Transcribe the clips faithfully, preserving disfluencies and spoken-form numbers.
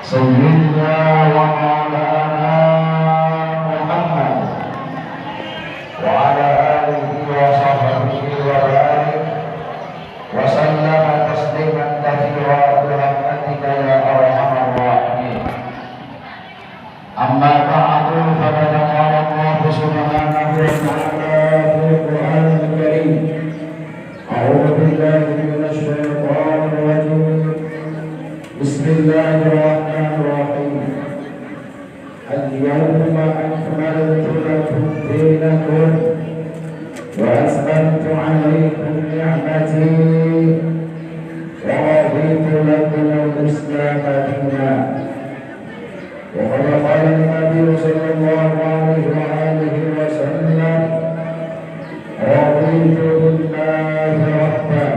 سيدنا ومولانا محمد وعلى آله وصحبه وبارك وسلم تسليما كثيرا برحمتك يا أرحم الراحمين. أما بعد، فقد قال الله سبحانه وتعالى في القرآن الكريم: أعوذ بالله من الشيطان الرجيم. بسم الله الرحمن الرحيم. اليوم أكملت لكم دينكم وأتممت عليكم نعمتي ورضيت لكم الإسلام دينا. وقد قال النبي صلى الله عليه وآله وسلم: رضيت بالله ربا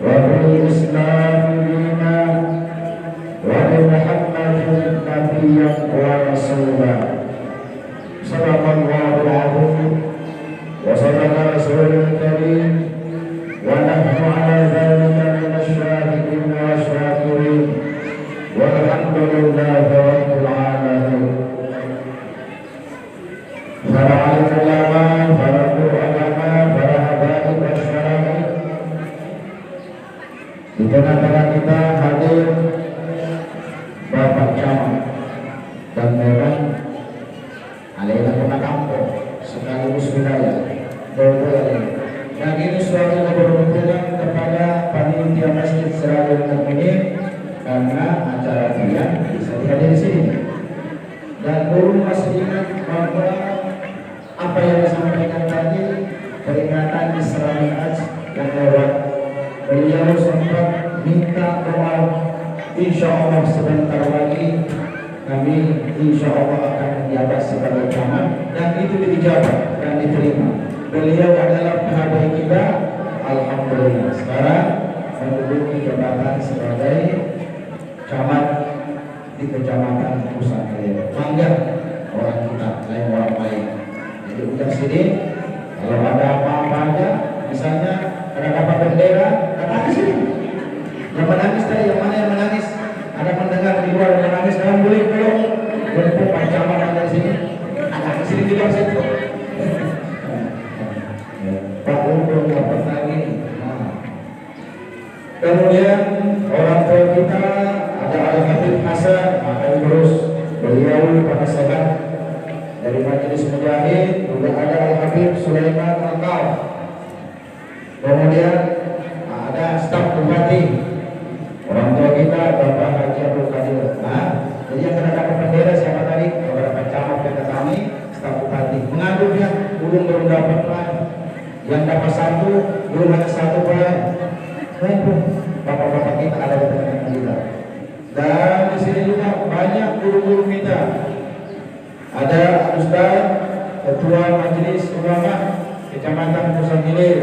وبالإسلام دينا وبمحمد نبيا ورسولا. صدق الله العظيم وصدق رسوله الكريم، ونحن على ذلك من الشاهدين والشاكرين، والحمد لله رب العالمين. Para alim ulama, para guru agama, para habaib wasyaraik, di tengah-tengah kita hadir Bapak Camat dan memang alena kota kampung sekaligus wilayah Bogor ini. Dan ini suatu keberuntungan kepada panitia Masjid Siratul Mukminin karena acara kalian bisa dihadiri sini. Dan ulun masih ingat bahwa apa yang disampaikan tadi, peringatan Isra Mi'raj yang lewat, beliau sempat minta doa, insya Allah sebentar lagi kami insya Allah akan menjabat sebagai camat, dan itu dijawab dan diterima. Beliau adalah P H B kita, alhamdulillah sekarang menduduki jabatan sebagai camat di Kecamatan Pusang Hilir. Bangga orang kita, lain orang lain. Jadi udah sini, kalau ada apa-apa aja, misalnya ada dapat bendera, datang ke sini. Yang menangis tadi, yang mana yang menangis? Ada mendengar di luar yang menangis, kamu boleh peluk. Mumpung Pak Camat ada di sini, ada di sini juga situ. Pak Untung dapat lagi. Nah. Kemudian orang tua kita ada Al Habib Hasan Makaidrus, beliau penasehat dari Majelis Mujahid, juga ada Al Habib Sulaiman Al Kauf. Kemudian ada staf bupati, orang tua kita Bapak Haji Abdul Qadir. Nah, jadi yang kena dapat bendera siapa tadi? Bapak Camat kita kami, staf bupati. Mengadu dia, ulun belum dapat, Pak. Yang dapat satu, belum ada satu, Pak. Mumpung bapak-bapak kita ada di tengah-tengah kita. Dan di sini juga banyak guru-guru kita. Ada Ustaz, Ketua Majelis Ulama Kecamatan Pusang Hilir,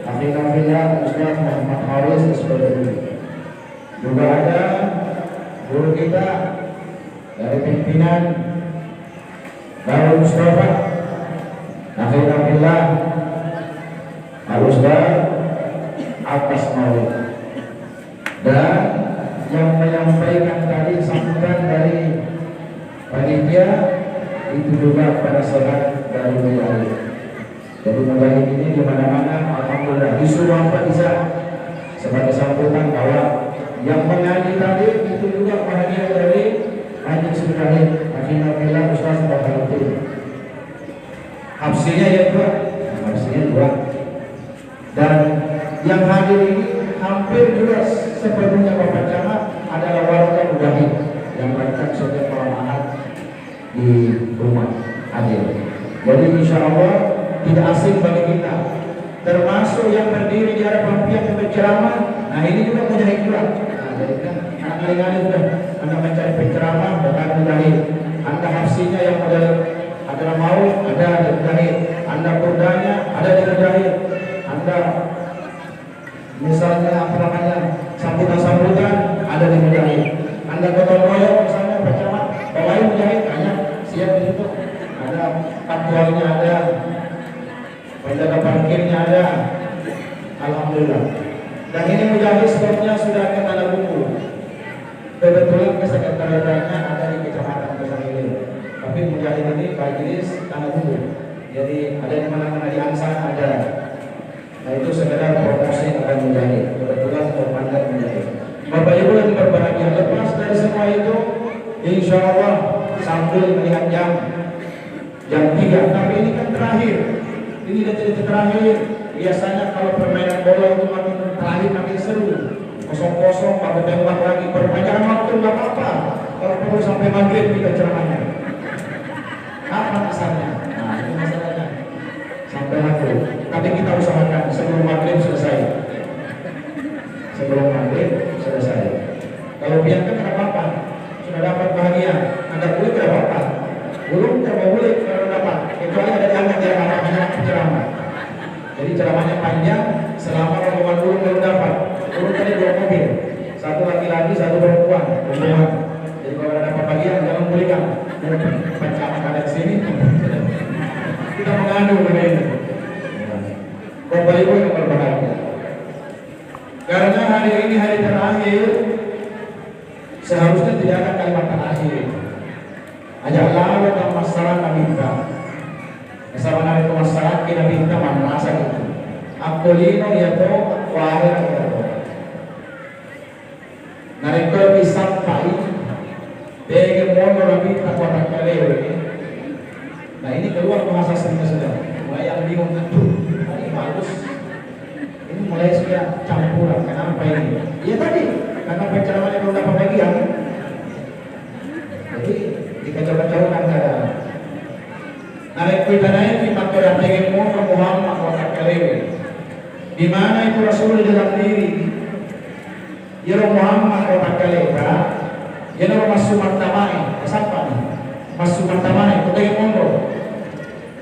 Akhina Fillah Ustaz Muhammad Haris, S P D I. Juga ada guru kita dari pimpinan Darul Mustafa, Akhina Fillah, Al Ustaz Abbas Maulid. Dan yang menyampaikan tadi sambutan dari panitia itu juga penasehat dari Mujahid. Jadi Mujahid ini di mana-mana, alhamdulillah, disuruh apa bisa sebagai sambutan bahwa yang mengaji tadi itu juga bahagian dari Majelis Mujahid, Akhina Fillah Ustaz Baharuddin. Hafsinya ya dua, hafsinya dua. Dan yang hadir ini hampir juga sepenuhnya Bapak Camat adalah warga Mujahid yang datang setiap malam Ahad di rumah hadir. Jadi insya Allah tidak asing bagi kita. Termasuk yang berdiri di hadapan pihak yang berceramah, nah ini juga Mujahid juga. Nah, jadi kan anak-anak sudah, anda mencari penceramah, datang Mujahid. Anda hafsinya yang model Hadramaut, ada di Mujahid. Anda burdanya, ada di Mujahid. Anda misalnya apa namanya, sambutan-sambutan, ada di Mujahid. Anda gotong royong misalnya, Pak Camat, bawain Mujahid, banyak, siap di situ. Ada patwalnya, ada penjaga parkirnya, ada. Alhamdulillah. Dan ini Mujahid sebelumnya sudah kenal buku. Kebetulan kesekretariatannya ada di Kecamatan Kota Hilir. Tapi Mujahid ini Pak Idris tanah bumbu. Jadi ada di mana-mana di Angsan ada. Nah, itu sekedar promosi akan Mujahid. Kebetulan mau pandat Mujahid. Bapak Ibu yang berbahagia, lepas dari semua itu, insya Allah sambil melihat jam, jam tiga, tapi ini kan terakhir. Ini detik-detik terakhir. Biasanya kalau permainan bola itu makin terakhir makin seru. Kosong-kosong, baru tembak lagi. Perpanjangan waktu nggak apa-apa. Kalau perlu sampai maghrib kita ceramahnya. Apa masalahnya? Nah, ini masalahnya. Sampai maghrib. Tapi kita usahakan sebelum maghrib selesai. Sebelum maghrib selesai. Kalau biarkan tidak apa-apa. Sudah dapat bahagia. Anda boleh tidak apa-apa. Belum tidak boleh kalau dapat. Kecuali ada diangkat dia apa hanya ceramah. Jadi ceramahnya panjang selama rombongan ulun belum dapat. Ulun tadi dua mobil. Satu laki-laki, satu perempuan. Rombongan. Jadi kalau ada dapat bagian jangan berikan. Jangan pakai anak-anak sini. Kita mengadu mereka. Bapak Ibu yang berbahagia. Karena hari ini hari terakhir, seharusnya tidak ada kalimat terakhir. Aja' lalo tammassarang Nabitta. Nasaba narekko massarakki Nabitta, mannasa itu. Akko lino iya to, akko ahera iya to. Narekko isappai, tege monro Nabitta ko takkalewe. Nah, ini keluar bahasa sering sudah. Mulai yang bingung, "Aduh, tadi bagus. Ini mulai sudah campuran. Kenapa ini?" Iya tadi, karena pencerahannya belum dapat bagian. Jadi, dikacau-kacaukan keadaan. Narekko itanaiki, maka datengeng monro Muhammad ko takkalewe. Di mana itu Rasul di dalam diri? Iyaro Muhammad ko takkaleta, iyanaro massu mattamae, kasappani. Massu mattamae, ko tengeng monro.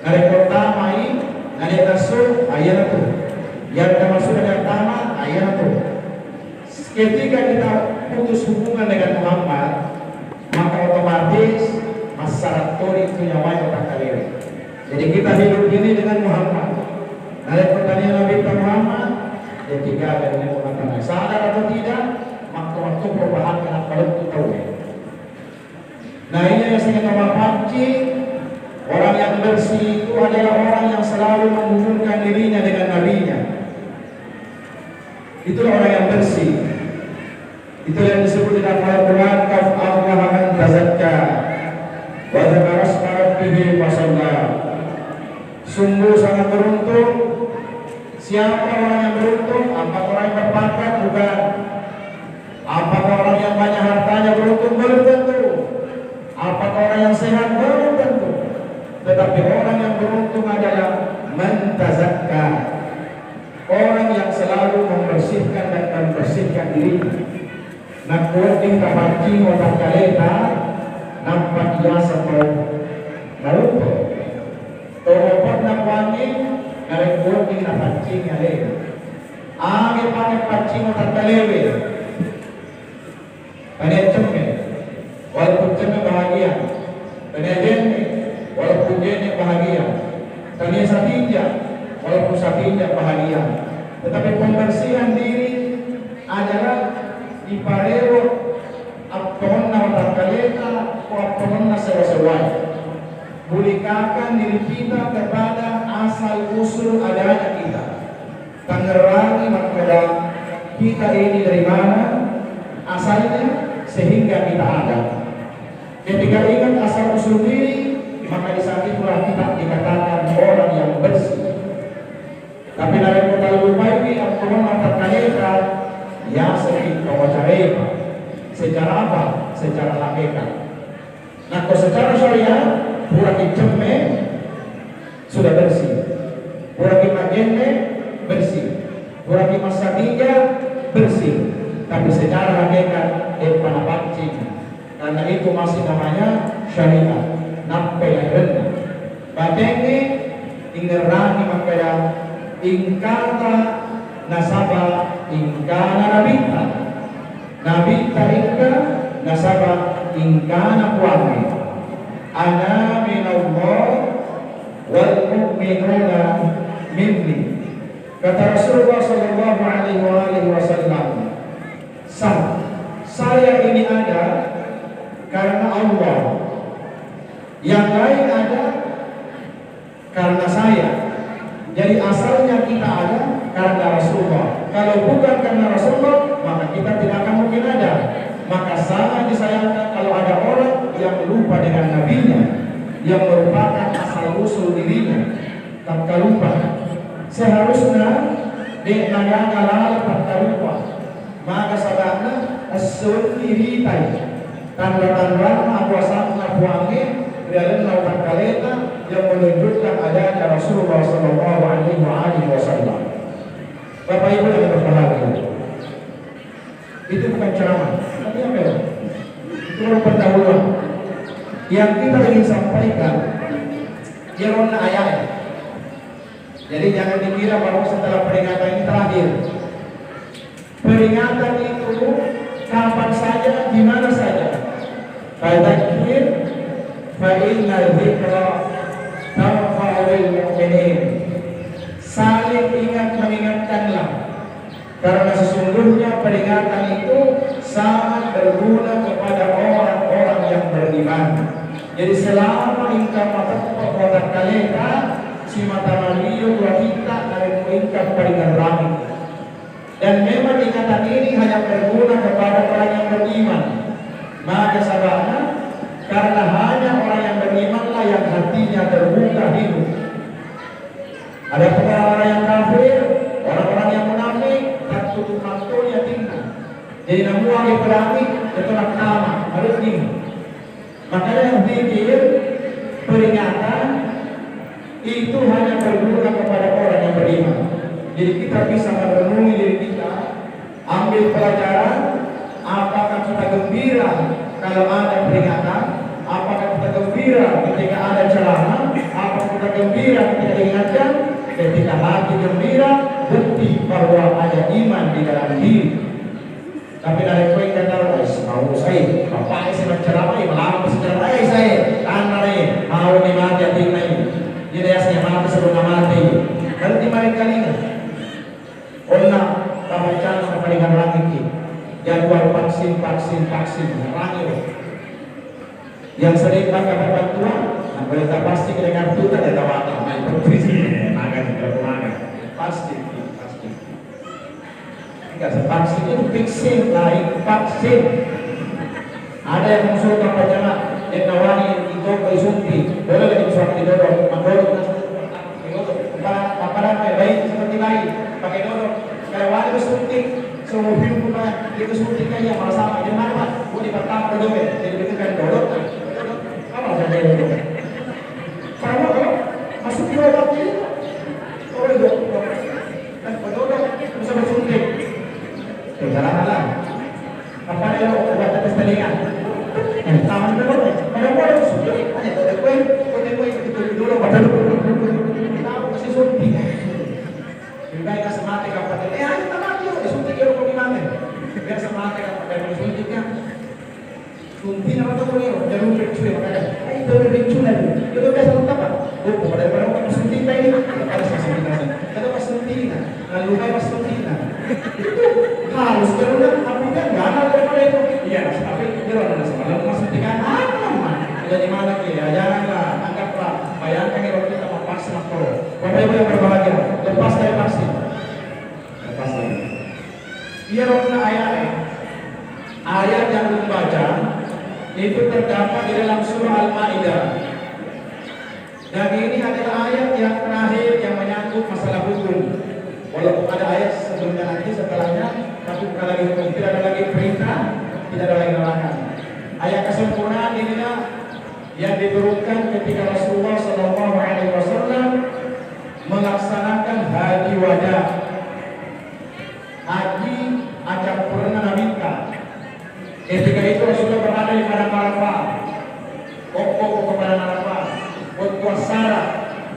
Narekko tamai, nade' nassu, ah, iyanatu. Iyarega massu nade' tama, ah, iyanatu. Ketika kita putus hubungan dengan Muhammad, maka otomatis massarat toni tu nyawae ko takkalewe. Jadi kita hidup ini dengan Muhammad. Narekko tania Nabitta Muhammad, ya tiga dari Nabitta Muhammad. Sadar atau tidak, maka waktu perubahan kena palettu tauwe. Nah, ini yang saya mau pancing, orang yang bersih itu adalah orang yang selalu menghubungkan dirinya dengan nabinya. Itulah orang yang bersih. Itulah yang disebut di dalam Al-Quran, "Qad aflaha man tazakka, wa dzakara isma rabbih fa shalla." Sungguh sangat beruntung. Siapa orang yang beruntung? Apakah orang yang berpangkat? Bukan. Apakah orang yang banyak hartanya beruntung? Belum tentu. Apakah orang yang sehat? Belum tentu. Tetapi orang yang beruntung adalah man tazakka. Orang yang selalu membersihkan dan membersihkan dirinya. Nakkuadding tapaccing watakkaleta, nappa biasa tau malunto. Tau loponna kuangnge, narekkuadding napaccing alena. Age pake paccing watakkalewe. Tania cemme, walaupun cemme bahagia. Tania jenne, walaupun jenne bahagia. Tania satinja, walaupun satinja bahagia. Tetapi pembersihan diri adalah diparewo apponna watakkaleta ko apponna sewa-sewae. Bulikakang diri kita kepada asal usul adanya kita. Tangngerangi makkeda kita ini dari mana asalnya sehingga kita ada. Ketika ingat asal usul diri, maka di saat itulah kita dikatakan orang yang bersih. Tapi narekko tallupaiwi apponna watakkaleta, ya seddi kawacareta. Secara apa? Secara hakikat. Nakko secara syariat, puraki cemme, sudah bersih. Puraki majenne, bersih. Puraki massatinja, bersih. Tapi secara hakikat, deppa napaccing. Karena itu masih namanya syariat. Nappai lahirenna. Batengnge, ingngerangi makkeda, ingkata nasaba ingkana nabitta. Nabitta engka nasaba engkana Puangnge. Ana minallah wal mu'minuna minni. Kata Rasulullah sallallahu alaihi wa alihi wasallam, sah, Saya ini ada karena Allah. Yang lain ada karena saya. Jadi asalnya kita ada karena Rasulullah. Kalau bukan karena Rasulullah, maka kita tidak akan mungkin ada. Maka sangat disayangkan kalau ada orang yang lupa dengan nabinya, yang merupakan asal usul dirinya. Takkalupa. Seharusnya de' nagaga laleng takkalupa. Maga saba'na essoni ritai tanra-tanranna akuasanna Puangnge ri lalenna watakkaleta yang menunjukkan adanya Rasulullah sallallahu alaihi wa alihi wasallam. Bapak Ibu yang berbahagia, itu bukan ceramah. Tapi apa ya? Itu baru pendahuluan. Yang kita ingin sampaikan, dia ronna ayat. Jadi jangan dikira bahwa setelah peringatan ini terakhir. Peringatan itu kapan saja, di mana saja. Fadzakir fa inna dzikra tanfa'ul mu'minin. Saling ingat mengingatkanlah. Karena sesungguhnya peringatan itu sangat berguna kepada orang-orang yang beriman. Jadi selama engkau mateppa watakkaleta, simata mariyo wakitta narekko engkau paringerrangi. Dan memang ingatan ini hanya berguna kepada orang yang beriman. Maka sabana, karena hanya orang yang berimanlah yang hatinya terbuka hidup. Adapun orang-orang yang kafir, orang-orang yang munafik, tertutup mantoni atinna. Jadi namuang dia pedami, itu nak tama, harus ini. Makanya zikir, peringatan, itu hanya berguna kepada orang yang beriman. Jadi kita bisa merenungi diri kita, ambil pelajaran, apakah kita gembira kalau ada peringatan, apakah kita gembira ketika ada ceramah, apakah kita gembira ketika diingatkan, ketika hati gembira, bukti bahwa ada iman di dalam diri. Tapi narekko engka tau, "Eh, mau saya, bapak saya menceramah, malam menceramah saya, tanah nih, mau nih mati hati ini." Jadi ya saya mati sebelum mati. Berarti mereka ini. Onna, tabacana paringerrangiki jadwal vaksin, vaksin, vaksin, rangi. Yang sering pakai bantuan, nah, boleh tak pasti kena kartu tak ada tawata, main provinsi, makan, kalau makan. Pasti, pasti. Enggak, vaksin itu vaksin, lain vaksin. Ada yang mengusulkan panjang, yang nawani itu disuntik, boleh lagi disuntik dulu, mandorong. Apa, apa namanya, bayi seperti bayi, pakai dodok. Kalau wali disuntik, seumur hidup pun itu suntik aja, malah sama. Jadi mana, Pak? Gua di pertama dodok ya, jadi begitu kan dodok. Apa rasanya dodok? Sama kalau masuk di obat itu. Oh, iya. Kan dodok, bisa disuntik. Tinggal apa lah? Apa dia lo buat atas telinga? Eh, taman dulu, eh. Pada gua lo sudah, ada kode kue, kode kue itu dulu, pada dulu. Tahu kasih suntik. Juga kasih mati kapan? Eh, ayo tamat yuk, suntik yuk, kau gimana? Biar semati kapan dari suntiknya. Suntik apa tuh, kau nih? Jangan lupa cuy, makanya. Eh, itu lucu lagi. Itu biasa tetap, Pak. Oh, pada pada suntik ini. Ada sih suntik. Ada pas suntik. Lalu kayak pas suntikan. Itu harus berulang, tapi kan nggak ada daripada itu. Iya, tapi dia ada sama. Lalu pas suntikan, ah, aman. Jadi mana ki? Ya, janganlah, anggaplah. Bayangkan kalau kita mau vaksin atau Bapak Ibu yang berbahagia, lepas dari vaksin. Lepas dari. Iya, rokna ayat, eh. Ayat yang membaca itu terdapat di dalam surah Al-Maidah. Dan ini adalah ayat yang terakhir yang menyangkut masalah hukum. Walaupun ada ayat sebelumnya nanti setelahnya, tapi bukan lagi hukum, tidak ada lagi perintah, tidak ada lagi larangan. Ayat kesempurnaan inilah yang diturunkan ketika Rasulullah Shallallahu Alaihi Wasallam melaksanakan haji wada, haji acampuranna Nabitta. Ketika itu Rasulullah berada di padang Arafah. Okko ko padang Arafah. Waktu asara,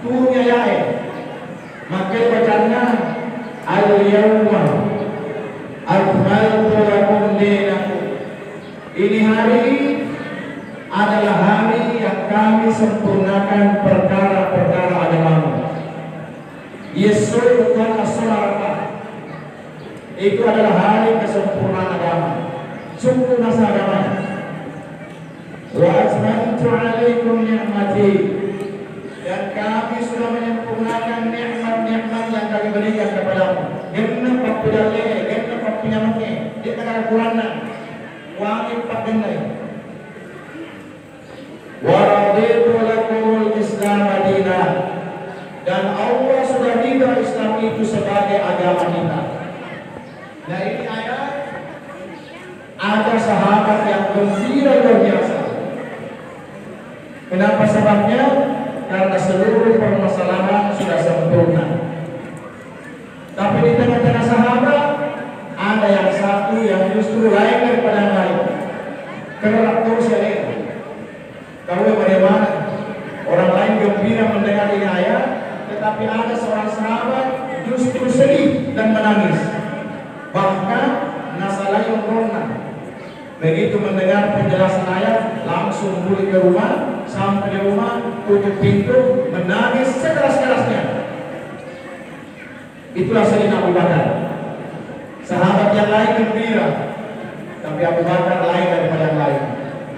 turun ayae. Maka bacanna, "Al-yauma akmaltu lakum dinakum." Ini hari adalah hari yang kami sempurnakan perkara-perkara agamamu. Yesus Tuhan Rasul Arafah. Itu adalah hari kesempurnaan agama. Sungguh masa agamanya. Wa atmamtu alaikum ni'mati, dan Kami sudah menyempurnakan nikmat-nikmat yang Kami berikan kepadamu. Genna pappedalle, genna pappenyamenge, de'na kekurangan. Wangi pagenna. Wa raditu lakumul Islam dina, dan Allah sudah ridha Islam itu sebagai agama kita. Nah, ini ayat, ada sahabat yang gembira luar biasa. Kenapa sebabnya? Karena seluruh permasalahan sudah sempurna. Tapi di tengah-tengah sahabat ada yang satu yang justru lain daripada yang lain. Karena waktu usia dia. Tahu yang bagaimana? Orang lain gembira mendengar ini ayat, tetapi ada seorang sahabat justru sedih dan menangis. Bahkan nasalai umronna. Begitu mendengar penjelasan ayat, langsung balik ke rumah, sampai di rumah, tutup pintu, menangis sekeras-kerasnya. Itulah Sayyidina Abu Bakar. Sahabat yang lain gembira, tapi Abu Bakar lain daripada yang lain.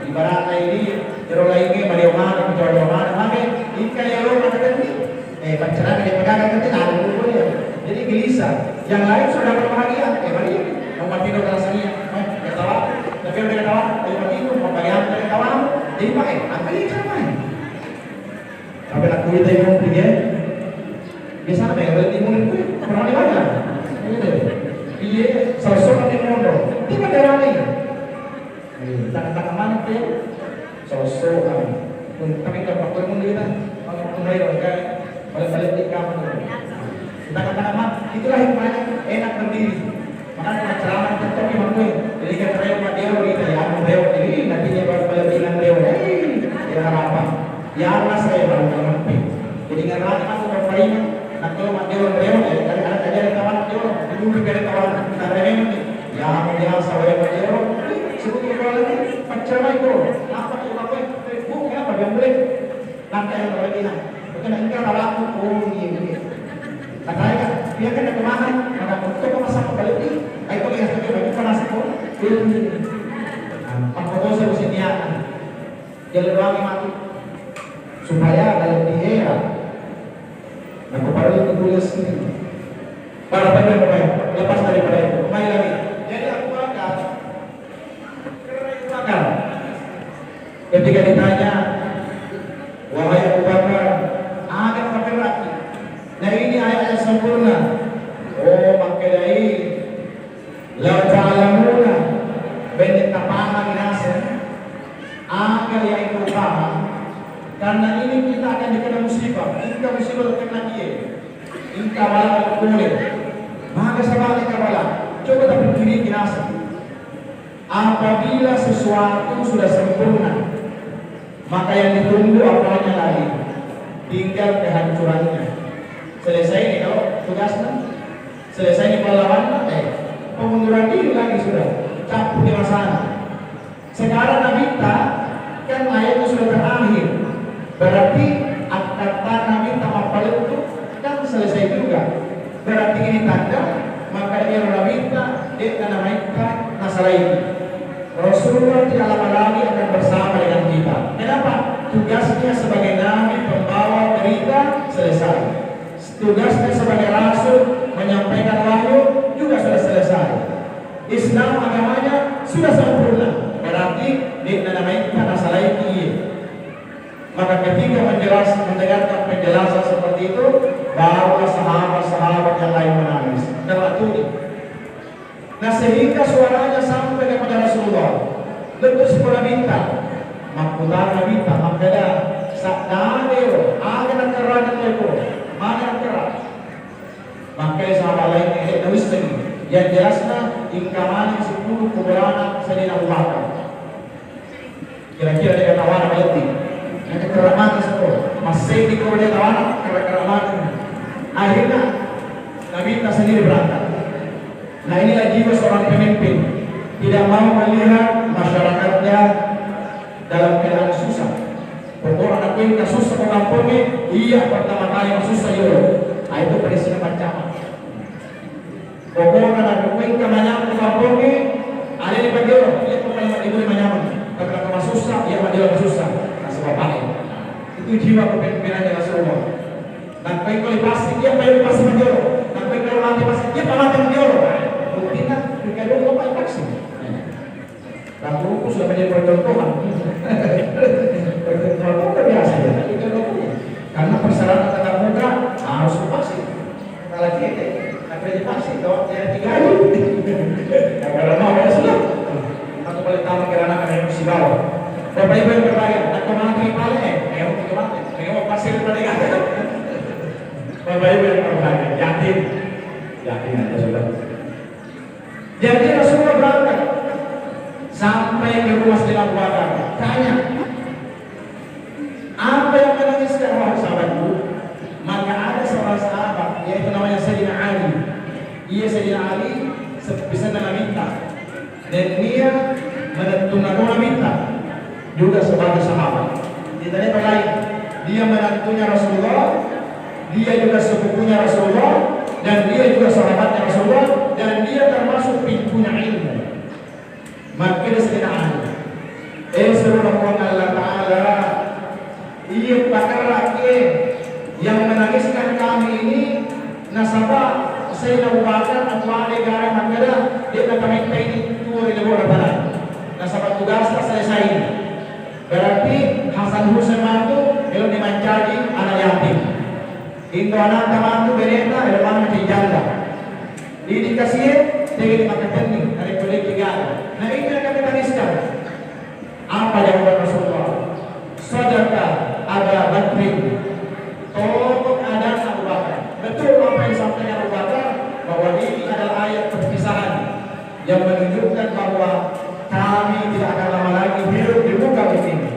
Ibaratnya ini, ero lainnya, Mario mana, kecuali mana, maka, ika ya lo, maka ganti. Eh, pacaran dia pegang ganti, nah, dulu ya. Jadi gelisah. Yang lain sudah berbahagia, eh, mari, mau mati dong rasanya. Eh, ketawa, tapi udah ketawa, ayo mati, mau bagi apa ketawa? Jadi pakai, apa ini caranya? Tapi nak kulit aja mau pergi ya. Biasa apa ya? Berarti mau itu pernah di mana? Gitu. Iya, sosok nanti mondo. Tiba dia lagi. Tentang mana tuh? Sosok kan. Tapi kalau waktu mau kita, kalau waktu mulai kan balik-balik di kamar. Tentang mana? Itulah hikmahnya enak berdiri. Makanya ceramah tetap di mana? Jadi kan reo, Madeo, kita ya, reo. Jadi nantinya balik-balik di Madeo. Eh, ya harapan. Iyaro nasaba baru nampe. Jadi ngarani matu papparinga, nakkalo maddewa reo, eh, dari anak aja ada kawan maddewa, dulu dari kawan, kita ada memang nih. Ya, mau biasa wae maddewa, eh, sebut ke kawan lagi, paccaramai ko, apa tuh, apa, eh, bu, kenapa dia mulai? Langkah yang lagi nah, bukan engkau tahu aku, oh iya, iya. Katanya, dia kan ada kemana, maka untuk masa kembali, ayo pakai yang pakai baju panas kok, iya. Nah, apa kau sih mesti niat? Jalan doang mati. Supaya dalam dihera. Nah, kepala itu tulis ini. Para teman, lepas daripada itu. Kembali lagi. Jadi Abu Bakar, Abu Bakar, ketika ditanya, "Wahai Abu Bakar, ada pakai lagi? Nah, ini ayat yang sempurna." Oh, pakai dari Lau ta'lamuna, bene tapahami naseng, aga yang engkau paham, karena ini kita akan dikena musibah, engka musibah terkena dia, engka bala boleh, maka sama engka bala, coba tapi kiri naseng. Apabila sesuatu sudah sempurna, maka yang ditunggu apanya lagi? Tinggal kehancurannya. Selesai nih kalau tugasnya. Selesai nih pahlawannya, eh, pengunduran diri lagi sudah. Cappu di masana. Sekarang Nabitta kan ayatnya sudah terakhir. Berarti akkatta Nabitta mappalettu kan selesai juga. Berarti ini tanda, maka dia Nabitta, dia namaitta nasalaiki. Rasulullah tidak lama lagi akan bersama dengan kita. Kenapa? Tugasnya sebagai nabi pembawa berita selesai. Tugasnya sebagai rasul menyampaikan wahyu juga sudah selesai. Islam agamanya sudah sempurna. Berarti dia namaitta nasalaiki. Maka ketika menjelas-, mendengarkan penjelasan seperti itu, barulah sahabat-sahabat yang lain menangis. Karena itu, nah, sehingga suaranya sampai kepada Rasulullah. Lettu siko Nabitta, makkutana Nabitta, makkeda, "Saddanero, aga nakkerrana teko, magi nakkerra?" Makkeda sahabat lainnya, "Eh, nawissengi." Yang jelasnya, ingka maneng sepuluh kuburana Sayyidina Abu Bakar. Kira-kira dia tawana berarti. Yang keramahan satu. Masih di dia tawana, keramahan. Akhirnya, Nabitta sendiri berangkat. Nah, inilah jiwa seorang pemimpin. Tidak mau melihat masyarakatnya dalam keadaan susah. Pokoknya anak kuingka susah ke kampungnya, iya pertama kali susah yo. Ah, itu prinsipnya macam. Pokokna nakukuingka manyameng kampongnge, aleni pagero, iya Boleh manyameng, tapi kalau masussa, iya majolo masussa. Nasaba bapaknya. Itu jiwa kepemimpinannya Rasulullah. Nakko engka lipassi, iya payo lipassi majolo. Nakko engka mate passi, iya pa mate majolo. Buktina, ketika dua bapak passi. Nah, aku sudah menjadi percontohan. Percontohan itu udah biasa ya, tapi kalau aku, karena persyaratan tatap muka harus passi. Kalau kita, tapi aja passi, toh, ya tiga hari. Kalau mau ya sudah. Aku balik tamu ke anak yang si bawah. Bapak Ibu yang berbahagia, atau mati paling, eh, eh, mau mati, eh, mau pasir pada kata. Bapak Ibu yang berbahagia, yakin, yakin aja sudah. Jadi Rasulullah berangkat sampai ke rumah Sayyidina Abu Bakar. Tanya, apa yang menangiskan, wahai sahabatku? Maka ada seorang sahabat, yaitu namanya Sayyidina Ali. Iya, Sayyidina Ali, se-, bisa Nabitta. Dan dia menantu Nabitta juga sebagai sahabat. Kita lihat lain. Dia menantunya Rasulullah, dia juga sepupunya Rasulullah, dan dia juga sahabatnya Rasulullah, dan dia termasuk pintunya ilmu. Makkeda Sayyidina Ali, eh, seru Puang Allah Ta'ala, iya pakarake yang menangiskan kami ini, nasaba Sayyidina Abu Bakar atau ada gara makkeda, dia kata metta ini tuo ri lebo raparan. Nasaba tugasnya selesai. Berarti Hasan Husain matu, elo dimancaji anak yatim. Into anakta matu beneta, elo mancaji janda. Idi kasie, tegi makkatenni, narekko de'ki gaga. Nah, itu yang kami tangiskan. Apa jawaban Rasulullah? Sadaka Aba Bakrin. Tolong ada Abu Bakar. Betul apa yang disampaikan Abu Bakar, bahwa ini adalah ayat perpisahan yang menunjukkan bahwa kami tidak akan lama lagi hidup di muka bumi ini.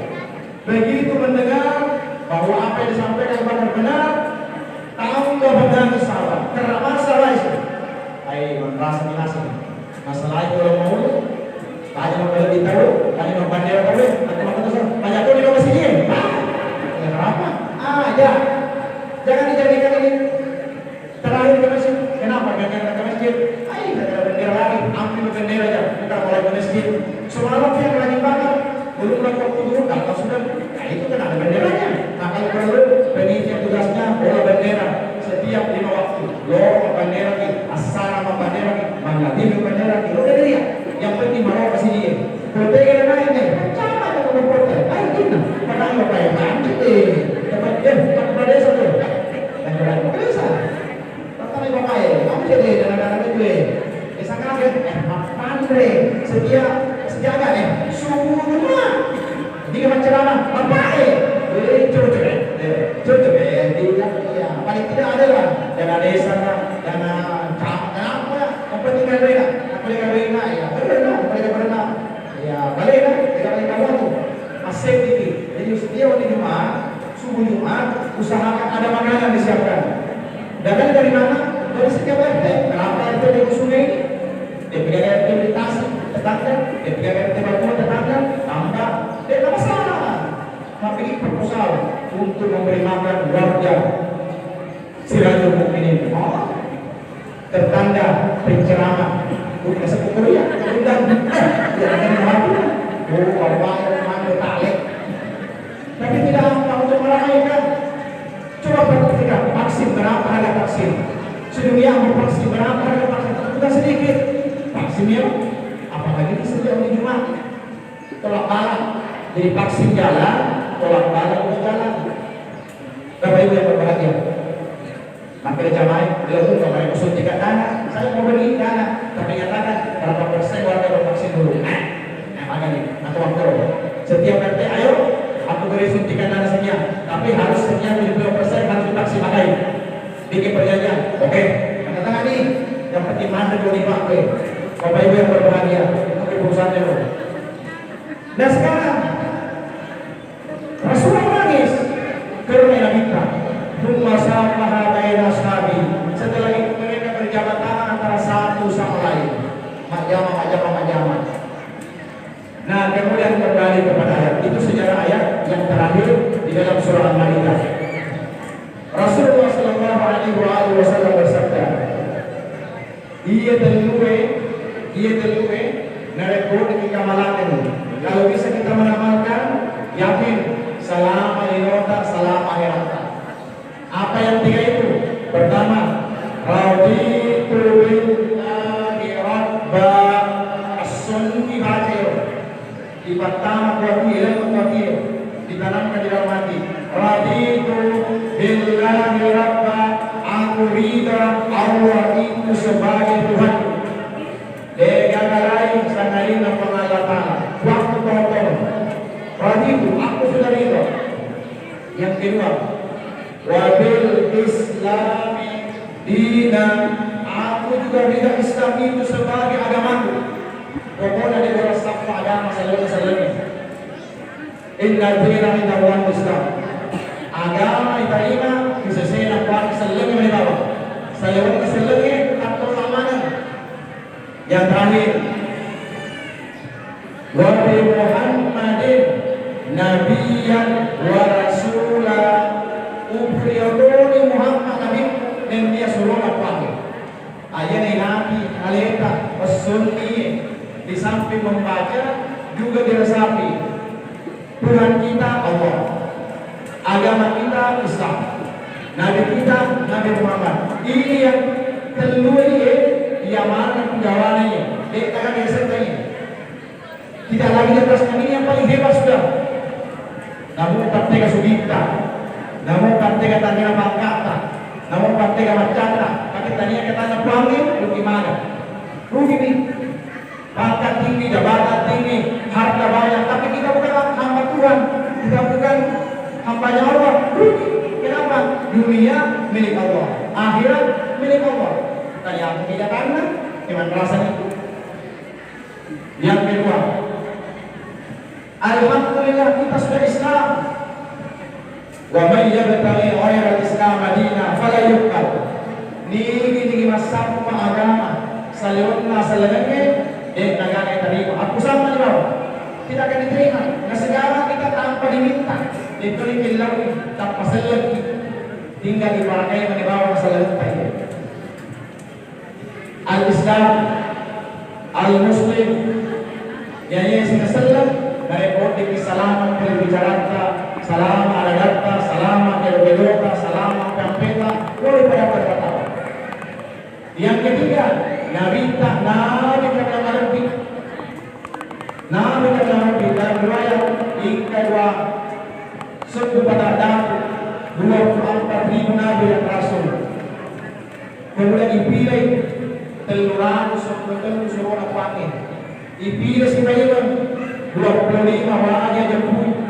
Begitu mendengar bahwa apa yang disampaikan Abu Bakar benar, tambah menangis sahabat. Karena masalah itu. Hai, merasa minasa. Masalah itu kalau mau, tanya mau lebih tahu, tanya mau bandera tahu, atau mau tahu, tanya aku di rumah sini. Ah, ya apa? Ah, ya. Jangan dijadikan ini terakhir ke masjid. Kenapa? Gara-gara ke masjid. Ai, gara-gara bendera lagi. Ambil bendera aja. Bukan mulai ke masjid. Semalam yang lagi bakar. Belum dapat waktu dulu, datang sudah. Nah, itu kan ada benderanya. Nah, kalau perlu, penitia tugasnya bola bendera setiap lima waktu. Lo bendera ki, asara bendera ki, mangatini bendera ki. Lo bendera ya. Yang penting mau ke sini. Kalau pengen naik nih, pecah aja kalau potong. Ayo, gimana? Padahal lo kayak tadi, eh. Dapat, eh, dapat desa tuh. Dan berapa desa? Pertama bapak ya, kamu jadi dengan anak itu ya. Desa kaget, eh, mapanre. Setia, sejaga, eh, subuh rumah. Dia macam mana? Bapak eh. Eh, cocok, eh. Eh, cocok, eh. Dia, iya. Paling tidak ada lah. Dana desa kah? Dana camat, dana apa? Yang penting kan rena. Apa yang rena? Ya, berenang. Mereka berenang. Ya, balik lah. Kita balik kamu tuh. Aset ini. Jadi, setia hari Jumat. Subuh Jumat, usahakan ada makanan disiapkan. Datang dari mana? Dari setiap R T. Kenapa R T di Sungai ini? D P K R T di Tasik tetangga, D P K R T Batu tetangga, tambah. Tidak ada masalah. Tapi ini proposal untuk memberi makan warga Siratul Mukminin. Oh, tertanda penceramah. Bukan satu Korea, undang. Ya, ada yang mati. Oh, bapak yang mana talek. Tapi tidak apa untuk meramaikan. Coba perhatikan, vaksin berapa harga vaksin? Sedunia mau vaksin berapa harga vaksin? Bukan sedikit. Vaksin ya, apalagi ini sejak hari Jumat. Tolak bala. Jadi vaksin jalan, tolak bala juga jalan. Bapak Ibu yang berbahagia. Makkeda jamaah, "Lo buka mereka suntikan dana, saya mau beli dana, tapi nyatakan berapa persen warga bervaksin dulu." Eh, eh, makanya, atau waktu setiap R T, "Ayo, aku beri suntikan dana sekian, tapi harus sekian tujuh puluh persen harus divaksin pakai." Bikin perjanjian, oke, tanda tangan nih, yang penting mantep lo dipakai. Bapak Ibu yang berbahagia, itu urusannya lo. Nah, sekarang Rasulullah menangis karena Nabinya. Tsumma safaha baina ashabi. Setelah itu mereka berjabat tangan antara satu sama lain. Majama, majama, majama. Nah, kemudian kembali kepada ayat. Itu sejarah ayat yang terakhir di dalam surah Al-Maidah. Rasulullah sallallahu alaihi wa alihi wasallam bersabda, Iya tellue, iya tellue, narekko engka malakeng, Pertama kuatie, ilmu kuatie ditanamkan di dalam hati. Raditu billahi rabba, aku ridha Allah itu sebagai Tuhan. Degaga lain sangadinna Puang Allah Ta'ala. Waktu tonton. Raditu, aku sudah ridha. Yang kedua, wabil Islami dina, aku juga ridha Islam itu sebagai agamaku. Pokoknya dia ora sappa agama selalu selalu. Inna dina inda Allah Islam. Agama itarima bisa sena kuat selalu menibawa. Selalu selalu atau amanah. Yang terakhir, wa bi Muhammadin nabiyyan wa rasula, upuliotoni Muhammad nabi nennia surona pake. Ayana nabi aleta pessunni di samping membaca juga diresapi. Tuhan kita Allah, agama kita Islam, Nabi kita Nabi Muhammad. Ini yang tellue iya mana penggawana iya. Dek taga biasa tanya. Tidak lagi di atas ini yang paling hebat sudah. Namu pattega sugitta, namu pattega tania pangkatta, namu pattega maccata, tapi tania katana puangi, rugi mana? Rugi nih. Pangkat tinggi, jabatan tinggi, harta banyak, tapi kita bukan hamba Tuhan, kita bukan hambanya Allah. Rugi. Kenapa? Dunia milik Allah, akhirat milik Allah. Tanya aku tidak karena cuman rasanya itu. Yang kedua, alhamdulillah kita sudah Islam. Wa may yabtaghi ghairal Islam dina falan yuqbal. Nigi-nigi massappa agama saliwenna sellengengnge, de' nagaga tarima. Aku sama ni bawang. Tidak akan diterima. Nah, sekarang kita tanpa diminta, itu dikillaui, tanpa sellengki. Tinggal diparakai mani bawang sellengengnge. Al-Islam, al-Muslim, yaiya sing selleng, narekko weddikki salama pole bicaratta, salama adadatta, salama kedo-kedotta, salama pampeta, pole pada perkata. Yang ketiga, nabitta, nabi kami yang lebih. Nabi kami yang lebih, dalam riwayat, ingka dua suku pada datu, dua puluh empat ribu nabi dan rasul. Kemudian ipilih tellu ratu seppulo tellu surona kuangnge. Ipilih si paimeng dua puluh lima waja jeppu.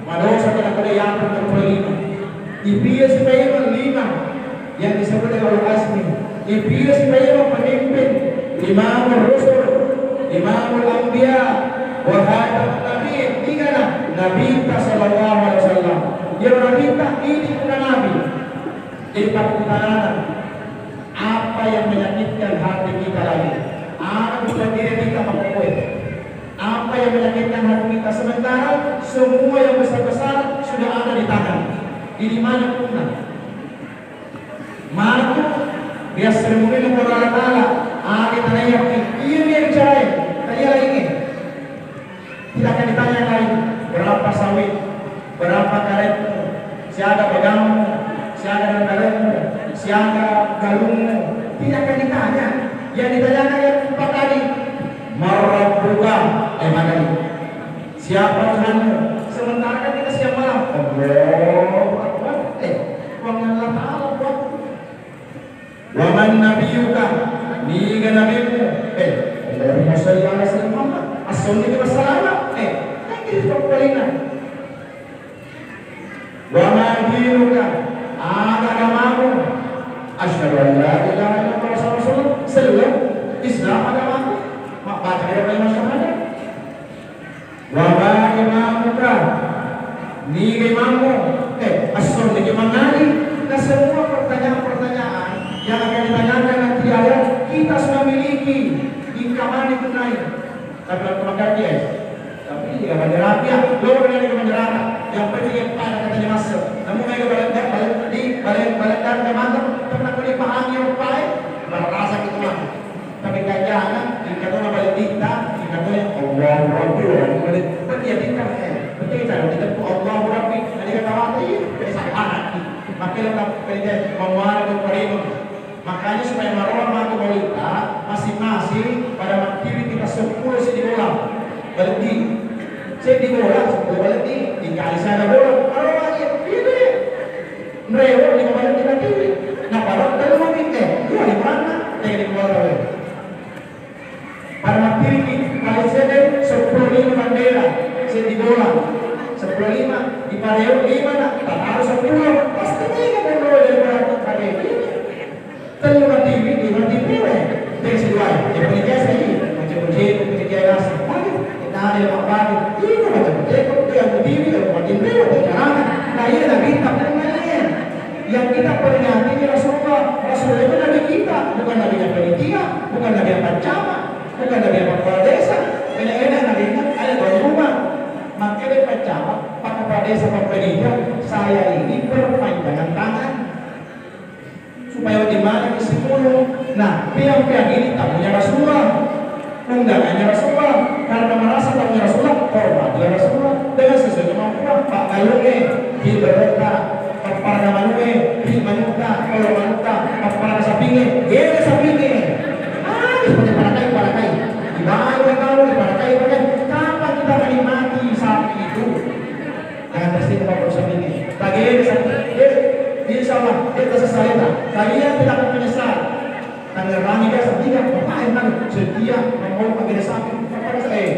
Madosa kena pada yang dua puluh lima. Ipilih si paimeng lima yang disebut dengan ulul azmi. Ipilih si paimeng pemimpin, imamur rusul, imamul anbiya, wa khatamun nabiyyin. Tiga nah, Nabi kita sallallahu alaihi wasallam. Yang Nabi kita ini bukan Nabi. Jadi, pertanyaan, apa yang menyakitkan hati kita lagi? Apa yang kita makokoe? Apa yang menyakitkan hati kita? Sementara semua yang besar-besar sudah ada di tangan. Ini mana punna? Matu, biasa mulai Allah Ta'ala, ada tanah yang iya, iya, bicara, tadi lainnya. Tidak akan ditanya lagi, berapa sawit, berapa karetmu, siaga pegammu, siaga dangkalemmu, siaga galungmu. Tidak akan ditanya. Yang ditanyakan yang empat tadi, "Man rabbuka?" Eh, mana ini? Siapa Tuhanmu? Sementara kan kita siang malam, Allahu Akbar. Eh, Puang Allah Ta'ala, Puang. Wa man nabiyyuka, niga nabimmu? Eh, Allahumma shalli ala sayyidina Muhammad. Assalamualaikum, wassalam. Eh, kan kita paling. Wa ma dinuka, aga agamamu? Asyhadu an la ilaha illallah wa asyhadu anna Muhammadan rasulullah. Selleng, Islam agamaku. Mabbaca kalimat syahadat. Wa ma imamuka, niga imammu? Eh, esso niki mangadi. Nah, semua pertanyaan-pertanyaan yang akan ditanyakan nanti di akhirat, kita sudah miliki. Ingka mani tunai. Tapi waktu mangadi, eh, tapi dia banyak rapi ya, lo udah ada banyak rata. Yang penting yang pada katanya masuk. Namun mereka balik, balik, di balik, balik dan ke mana? Pernah kau dipahami apa, eh? Merasa gitu mah. Tapi kancana, ingka tona bale titta, ingka tona Allahu Rabbi, Allahu Rabbi. Berarti ya titta, eh, berarti kita ada titta, Allahu Rabbi. Tadi kata waktu, iya, biasa banget. Makanya kita kerja, menguara dan perimang. Makanya supaya maroa matu balita, masing-masing pada mattiwi kita sepuluh sini bola. Berarti, Seddi bola, seppulo baledding, tingkali siaga bola, arowa iya, iya deh. Mrewo lima baledding na tiwi. Naparo tellu mabit, eh, dua lima manna, tega di bola we. Pada mattiriki, paling sedde seppulo lima bandera, seddi bola, seppulo lima, di pareo lima na, tataro seppulo, pasti mega bola dari bola. Tellu matiwi, lima tiwi we. Teng siduai. Ya, panitia sai. Macam-macam panitia rasa. Magi? Nade mabbagi. Itu macam-macam. Dia matiwi, kalau matiwi, itu caranya. Nah, iya, Nabi tak pernah. Yang kita peringati ini Rasulullah. Rasulullah itu Nabi kita, bukan Nabinya panitia, bukan Nabi yang pancama, bukan Nabi yang kepala desa. Enak-enak Nabi kita ada tuan rumah. Makanya pancama, pak kepala desa, pak panitia, saya ini perpanjangan tangan. Supaya wedding maneng isi pulung. Nah, piang-piang ini tamunya Rasulullah, undangannya Rasulullah. Karena merasa tamunya Rasulullah, hormatilah Rasulullah dengan sesuai kemampuan. Pak galunge, di berota, papparana manue, di manuta, kalau manuta, papparana sapinge, gere sapinge. Ah, seperti parakai, parakai. Dibawa, dibawa, diparakai, parakai. Kapan kita menikmati sapi itu? Jangan tersinggung sama urusan ini. Tagih ini satu, eh, insya Allah, kita sesali tak. Kalian tidak akan menyesal. Tangerang ini sedih, bapak yang mana? Setia, membawa pakai sapi, bapak saya.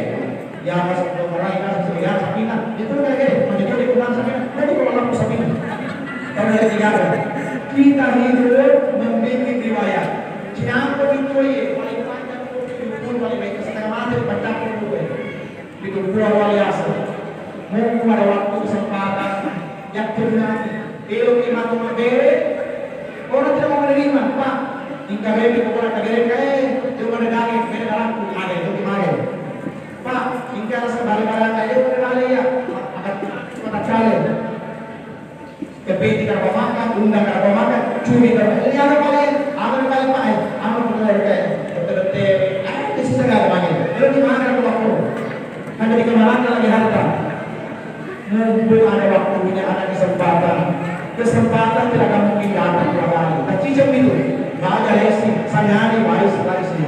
Ya, masuk ke orang yang setia, sapi nak. Itu kan, eh, menjadi kurang sapi nak. Jadi kalau aku sapi nak. Kalau dari tiga orang. Kita hidup membimbing riwayat. Siapa itu, eh, paling panjang itu, itu paling baik, setengah mati, panjang itu, eh. Itu buah luar biasa. Mumpung ada waktu kesempatan, yakin nanti, elo ki matu mabere, orang tidak mau menerima, Pak. Ingka bebe pokoknya kagere kae, cuma ada daging, beda dalamku, ada itu gimana? Pak, ingka rasa balik-balik aja, udah balik ya. Maka, maka cale. Kepeti kara pamaka, undang kara pamaka, cumi kara pamaka. Ini apa paling? Apa paling, Pak, eh? Apa paling, eh? Betul-betul. Eh, itu susah kara pamaka. Lalu di mana kara pamaka? Kan jadi kemalangan lagi harta. Mumpung ada waktunya, ada kesempatan. Kesempatan tidak akan mungkin datang dua kali. Tak cicak itu. Baca lesi, sanyani, wais, laisi.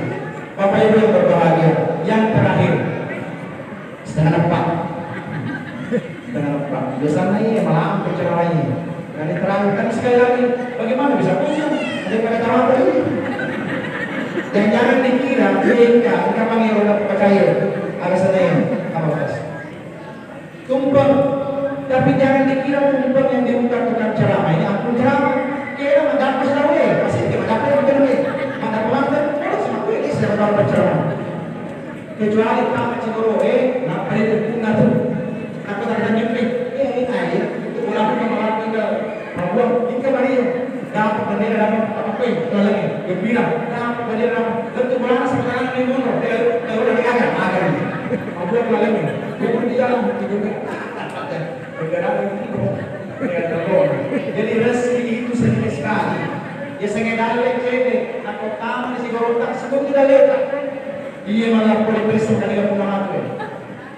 Bapak Ibu yang berbahagia, yang terakhir. Setengah empat. Setengah empat. Biasanya iya malam penceramahnya. Kali terakhir kan sekali lagi, bagaimana bisa punya? Ada pada tawa tadi. Dan jangan dikira, mereka, mereka panggil orang percaya. Ada seneng, apa pas? Tumpeng. Tapi jangan dikira tumpeng yang dibuka tukang ceramah ini ampun ceramah. Kira mendapur selawe, pasti dia mendapur macam ni. Mendapur lantai, kalau sama gue, dia sedang mendapur ceramah. Kecuali tama cedoro, eh, nappa de tepunna tu. Nappa tadi tanya ni, eh, eh, eh, itu bola aku sama aku ke Papua, ika Maria, dapat bendera, dapat apa, apa, itu lagi, gembira, dapat bendera, dapat, tentu bola sama tangan ni mono, eh, kalau lagi agak, agak ni. Papua lagi, dia pun dia, dia pun dia. Gara-gara itu, gara-gara bola. Jadi rezeki itu sedikit sekali. Ya, sengaja dalle cede, aku tamu di Sigorota, sebelum tidak letak. Iya, malah boleh periksa kali aku mati.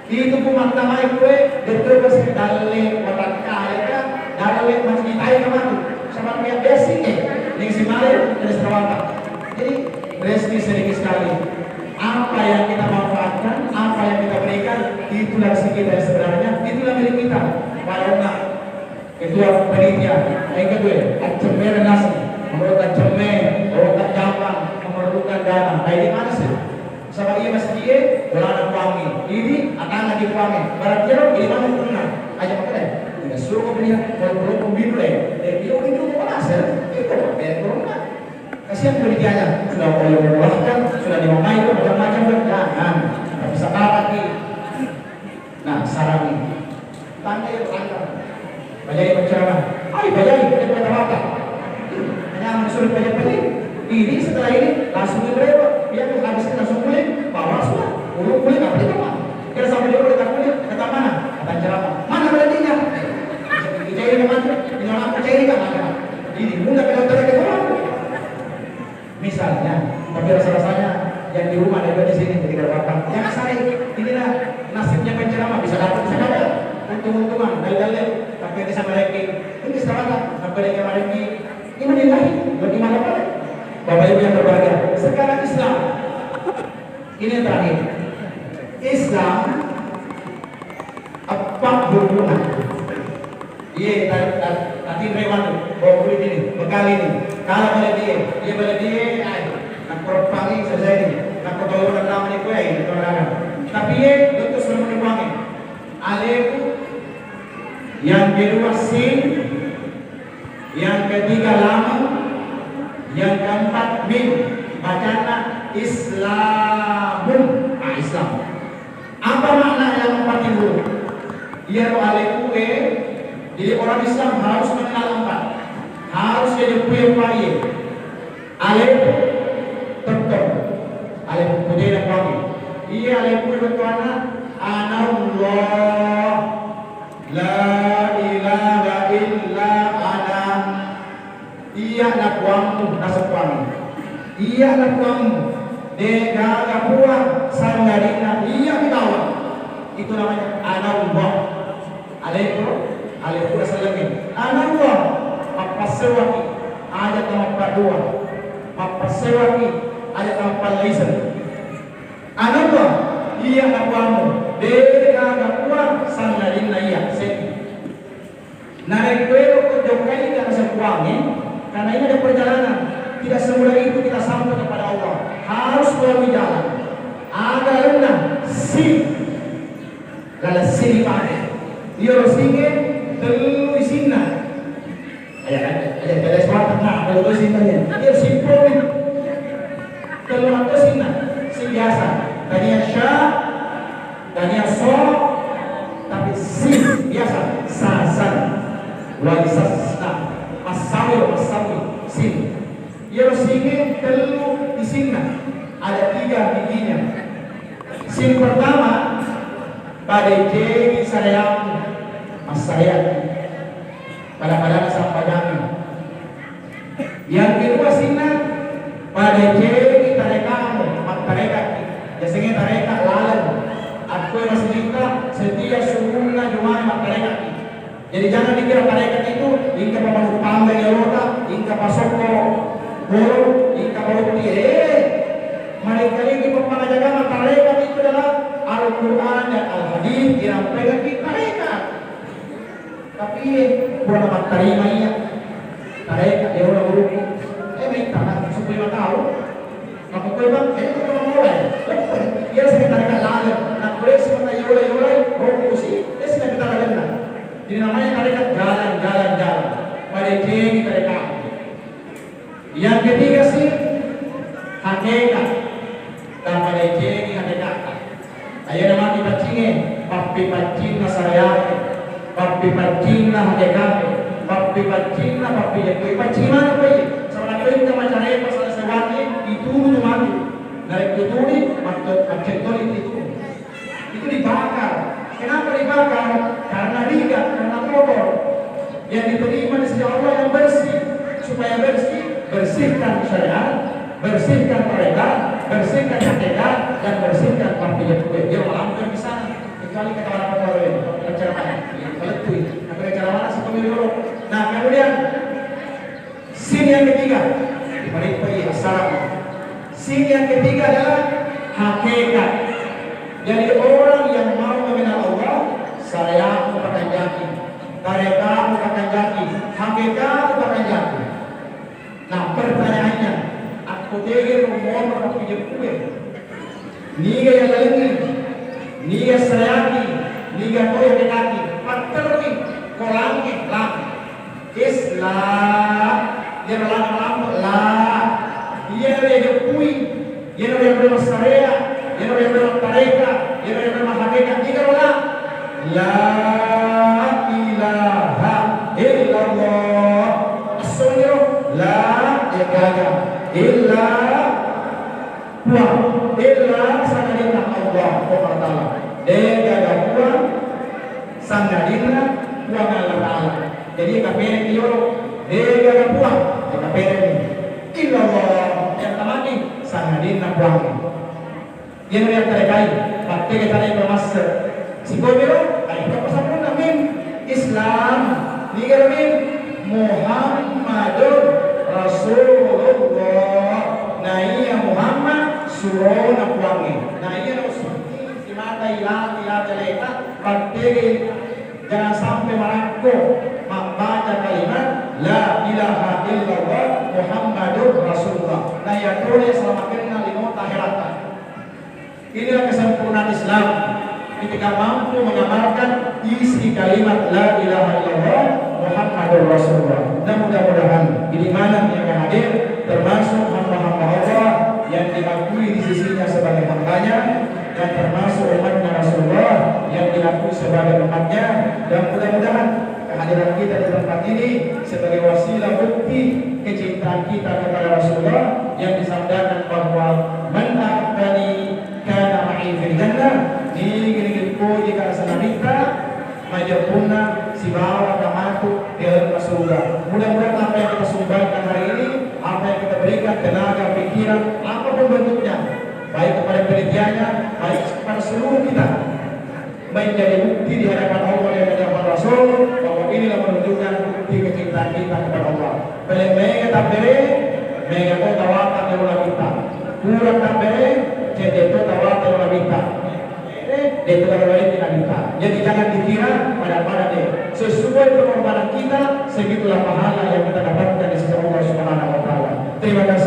Itu pun mata mai kue, betul pasti dalle watakkaleka, dalle macitai ka matu. Sama kayak basic, eh, yang si Mare, terus rawata. Jadi, rezeki sedikit sekali. Apa yang kita manfaatkan, apa yang kita berikan, itulah rezeki kita yang sebenarnya, itulah milik kita. Walaupun Ketua panitia, yang kedua, accemme nasi, menurut accemme, menurut jambang, memerlukan dana. Nah, ini mana sih? Sama iya masjid, bolana kuangi. Ini, atana di kuangi. Berarti, ini mana punna? Aja makan deh. Tidak suruh dia, kalau belum pemilu deh. Dia bilang itu mana sih? Itu apa yang kurang? Kasihan penitianya, sudah boleh membuahkan, sudah dimamai itu macam-macam, jangan. Tapi sekarang nih, nah, sarangi. Tanya yang tanya. Bajai berceramah. Ai, bajai, dia kata apa? Hanya menyuruh bajai-bajai. Ini setelah ini, langsung ke Brewa. Dia habis itu langsung kulit, bawa semua. Kulit, kulit, apa itu, Pak? Kira sampai dia udah kulit, kata mana? Kata ceramah. Mana berarti? Ini orang aku cari, Pak. Ini, mudah kena utara ke bawah. Misalnya, tapi rasa-rasanya yang di rumah ada di sini, jadi ada apa? Jangan saya, inilah nasibnya penceramah, bisa dapat, bisa dapat. Untung-untungan, dalil-dalil, tapi yang bisa mereka, ini sekarang, apa yang mereka, ini menilai, bagaimana, Pak? Bapak Ibu yang berbahagia, sekarang Islam, ini yang terakhir. Islam Iye, ta-, ta-, tatinre matu, bawa kulit ini, bekal ini. Kala bale die, iye bale die, ai. Nakko reppangi selesai ni. Nakko tau orang nama ni kue, ai, itu orang. Tapi iye, betul semua ni kuangi. Alefu, yang kedua sin, yang ketiga lam, yang keempat mim. Bacana Islamun. Ah, Islam. Apa makna yang empat itu? Iyaro alefu e, jadi orang Islam harus mengenal empat. Harus dia punya empat iye. Alefu tettong. Alefu putena kuangi. Iya alefu e bettuanna, Ana Allah. La ilaha illa ana. Iyana Puammu, naseng Puangnge. Iyana Puammu, degaga puang sangadinna iya mibawang. Itu namanya Ana Allah. Alefu, alefu asellengnge. Ana Allah, mappassewaki aja tamappaddua. Mappassewaki aja tamappallaiseng. Ana Allah, iyana Puammu, degaga puang sangadinna iya, seddi. Narekko ero ko jokkai naseng Puangnge, karena ini ada perjalanan, tidak semudah itu kita sampai kepada Allah. Harus melalui jalan. Ada lalenna sin. Laleng sin ipake. Iyaro singnge tellu isinna. Aja kan? Aja, aja, suara. Nah, kalau itu isinna ya. Iya, simpel nih. Tellu atau sinna. Sin biasa. Tania sya, tania so, tapi sin biasa. Sasan. Walisasna. Masawir, masawir. Sin. Iyaro singnge tellu isinna. Ada tiga giginya. Sin pertama, padecengi sareammu, massareaki. Pada-padana sampajangi. Yang kedua sinna, padecengi tarekamu, mattarekaki. Biasanya tareka laleng. Akkue masijikka setiap subuhna Jumat mattarekaki. Jadi jangan dikira tarekat itu, ingka pa manuppang dari Eropa, ingka pa sokko bolo, ingka pa utti. Eh, mereka ini pemangajagama tarekat itu adalah Al-Quran dan Al-Hadis dirampengkan di tarekat. Tapi eh, kurang mattarima iya. Tarekat dia orang guruku. Eh, minta kan, supaya tahu. Makkukkue bang, eh, itu kan mulai. Iya, saya tarekat laleng. Nah, boleh sebentar yolai-yolai, oh, kusi, eh, sudah kita laleng. Jadi namanya tarekat jalan, jalan, jalan. Padecengi tarekat. Yang ketiga sih, hakikat. Tapadecengi hakikatta. Ayo namati paccinge, pappipaccinna sareae, pappipaccinna hakikae, pappipaccinna pappijekkue, paccingi maneng pai. Sabalikka macarepa sala sewangi, itu tu mati. Narekko tuli, macco-, maccettoni itu. Itu dibakar. Kenapa dibakar? Karena riga, karena kotor. Yang diterima di sisi Allah yang bersih. Supaya bersih, bersihkan syariat, bersihkan mereka, bersihkan hakikat, dan bersihkan pappijekkue. Dia malampe di sana. Kecuali kata orang Papua lain, penceramah. Itu betul. Tapi penceramah seperti dulu. Nah, kemudian sin yang ketiga, diparippai assalam. Sin yang ketiga adalah hakikat. Jadi orang yang mau mengenal Allah, sareamu pakanjaki, tarekamu pakanjaki, hakikatmu pakanjaki. Nah, pertanyaannya, akko tege ro muaro pappijekkue, niga yallalengngi, niga sareaki, niga to yakekaki, patterui kolangnge, la. Islam, iyaro la, la, la. Iyaro yajeppui, iyaro yang bernama syariat, iyaro yang bernama tarekat, iyaro yang bernama hakikat, niga ro la. La ilaha illallah. Esso iyaro la, degaga. Illa Puang, illa sangadinna Allah, Puang Allah Ta'ala. Degaga Puang sangadinna Puang Allah Ta'ala. Jadi, kapereng iyaro, degaga Puang, kapereng. Illallah, yang tamani sangadinna Puang. Iyaro yang tarekai, pattege tarekai masse. Sikomiro, ai, kapasamunna mim, Islam, nigaro mim, Muhammadur Rasulullah. Naiya Muhammad surona Puangnge. Naiya nausukki simata ila, ila caleta, pattege jangan sampai marakko. Mabbaca kalimat la ilaha illallah Muhammadur Rasulullah. Na iyatoro iya salamakenna linotta akheratta. Inilah kesempurnaan Islam, ketika mampu mengamalkan isi kalimat la ilaha illallah Muhammadur Rasulullah. Dan mudah-mudahan idi maneng yang hadir, termasuk hamba-hamba Allah yang diakui di sisinya sebagai hambanya, dan termasuk umatnya Rasulullah yang diakui sebagai umatnya, dan mudah-mudahan kehadiran kita di tempat ini sebagai wasilah bukti kecintaan kita kepada Rasulullah yang disabdakan bahwa man ahabbani kana ma'i fil jannah. Nigi-nigi pojika asenna Nabitta, majeppunna sibawa kamatu di dalam surga. Mudah-mudahan apa yang kita sumbangkan hari ini, apa yang kita berikan, tenaga, pikiran, apapun bentuknya, baik kepada penitianya, baik kepada seluruh kita, menjadi bukti di hadapan Allah dan di hadapan Rasul bahwa inilah menunjukkan bukti kecintaan kita kepada Allah. Pele mega tabbere, mega to tawata ero Nabitta. Kurang tabbere, cedde to tawata ero Nabitta. Eh, de to tawata ero Nabitta. Jadi jangan dikira pada-pada deh. Sesuai pengorbanan kita, segitulah pahala yang kita dapatkan di sisi Allah Subhanahu wa Ta'ala. Terima kasih.